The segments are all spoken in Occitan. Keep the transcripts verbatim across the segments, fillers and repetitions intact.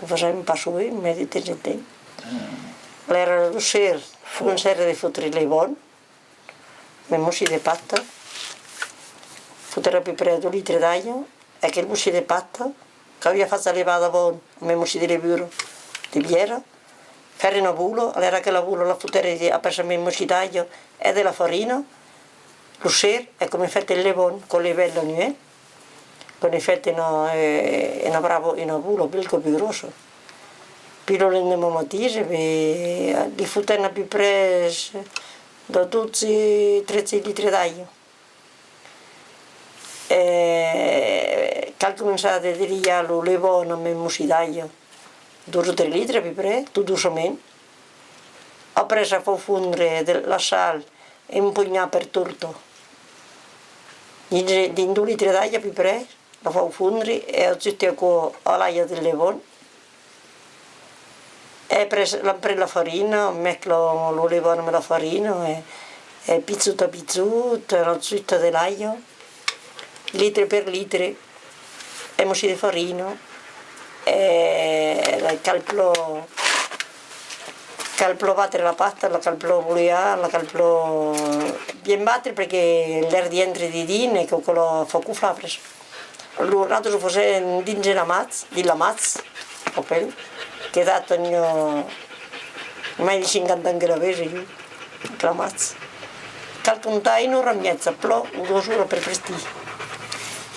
Fasèm pas sovent, mès de temps en temps. Alèra lo ser, comencère de fotre le bòn, mès mossi de pasta. Fotère a peu près dos litres d'aiga, e aquel mossi de pasta, qu'aviá fach levar d'abòrd, mès mossi de levura, de bièra, fère una bola, alèra aquela bola la fotère après mès mossi d'aiga e de la farina, lo ser, e coma fèt el lebòn, quò levèt la nuèch, quò ne fèt una, eh, una brava, una bola, belga pus gròssa. Puèi lo lendeman matin, e ben, li fotèm a peu près de dotze, tretze litres d'aiga. E cal començar de deliar lo lebòn amb un mossi d'aiga, dos o tres litres a peu près, tot doçament. Après, fau fondre de la sal e un poinhat per torta. Dins, dins dos litres d'aiga a peu près, la fau fondre e ajuste aquò a l'aiga del lebòn. E après, l'empren la farina, mescla lo lebòn amb la farina e, e pichon a pichon, l'ajuste de l'aiga, litre per litre, e mossi de farina, e cal plan, cal plan batre la pasta, la cal plan bolear, la cal plan bien batre perque l'èr dintre dedins e que aquò la fa coflar après. Lo, nautres lo fasèm dins un amatz, dins l'amatz, apèl, que data n'i a mai de cinquanta ans que l'avèm, jo, l'amatz. Cal comptar una ora e mièja, plan, o dos oras per prestir.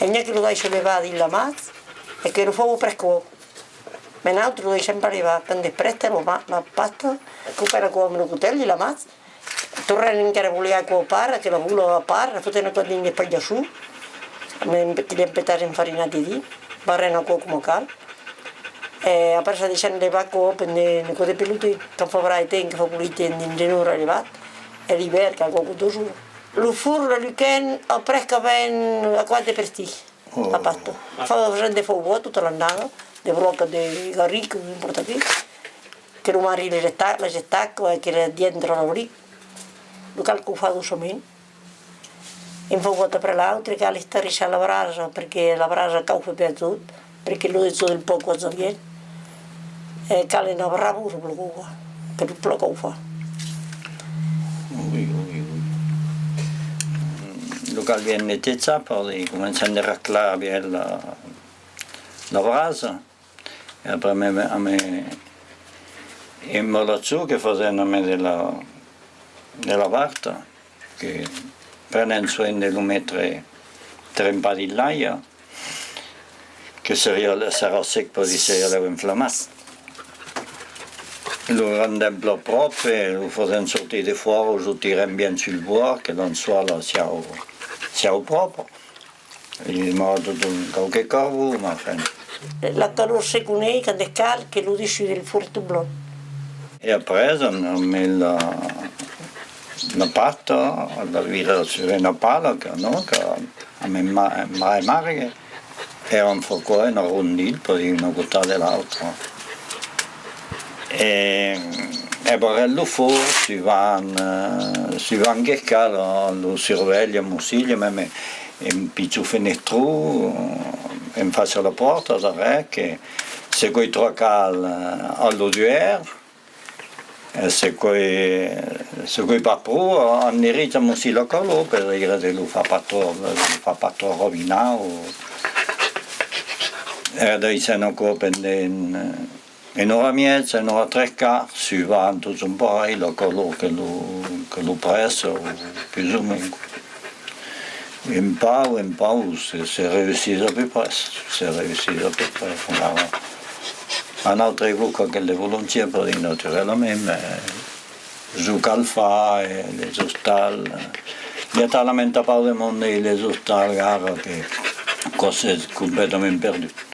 E n'i a que lo daissan levar dins l'amatz e que lo fan après còp. Mès nautres lo daissam pas levar, quand es prèsta, lo ma-, la pasta, copèm aquò amb lo cotèl dins l'amatz, tornèm encara bolear aquò a part, aquela bola a part, la fotèm aquò dins de palhassons, amb un petit petatge enfarinat dedins, barrèm aquò coma cal. E après, daissèm levar aquò pendent aquò de pelote, quand fa brave temps, que fa polit temps, dins una ora levat, e l'ivèrn, cal aquò dos oras. Lo forn, l'aluquèm après qu'avèm acabat de prestir la pasta. Fa, fasèm de fauboa tota l'annada, de bròca, de garric, n'impòrta qué. Que lo marrit les esta-, les estaca e que les dintra a l'abric. Lo cal caufar doçament. Un fauboa après l'autre, cal estarrissar la brasa, perque la brasa caufa per tot, perque lo dessós del pòrc quò es bien. E cal una bravura per caufar, per plan caufar. Oui, oui, oui. Lo cal bien netejar, per dire, començar de raclar bien la, la brasa. E après, amb, amb un malaçon que fasèm amb de la, de la barta, que prenèm soin de lo metre trempat dins l'aiga, que seriá, serà sec, puèi seriá lèu enflamat. Lo rendèm plan pròpre, lo fasèm sortir defòra, o lo tirèm bien sul bòrd, que l'ensuòla siá, siá pròpre. E demòra tot un quauque carbon, mas enfin. La calor se coneis quand cal que lo dessús del forn es tot blanc. E après, amb, amb la, la pasta, la vira sus una pala, que, non? Que, amb un ma-, un marre margue, e òm fa còr un arrondit, per dire, una costat de l'autra. E, e barrèm lo forn, suivant, eh, suivant que cal, lo survelha, mossilha, mème un pichon fenestron en fàcia la pòrta, darrèr, que se quò es tròp cald, eh, al lo duèr, e se quò es, se quò es pas pro, en dirigent, mossi la calor, per dire de lo far pas tròp, de lo far pas tròp rovinar, o, e daissèm aquò pendent, eh, una ora e mièja, una ora tres quarts, suivant tot son pareil, la calor que lo, que lo pressa, o pus o mens. Un pauc, un pauc, se, se reüssís a peu près, se reüssís a peu près. Voilà. A nautres, aquò cal de volontièr, per dire, naturalament, mès zo cal far, e les ostals, eh, i a talament pauc de monde dins les ostals, ara, que quò es completament perdut.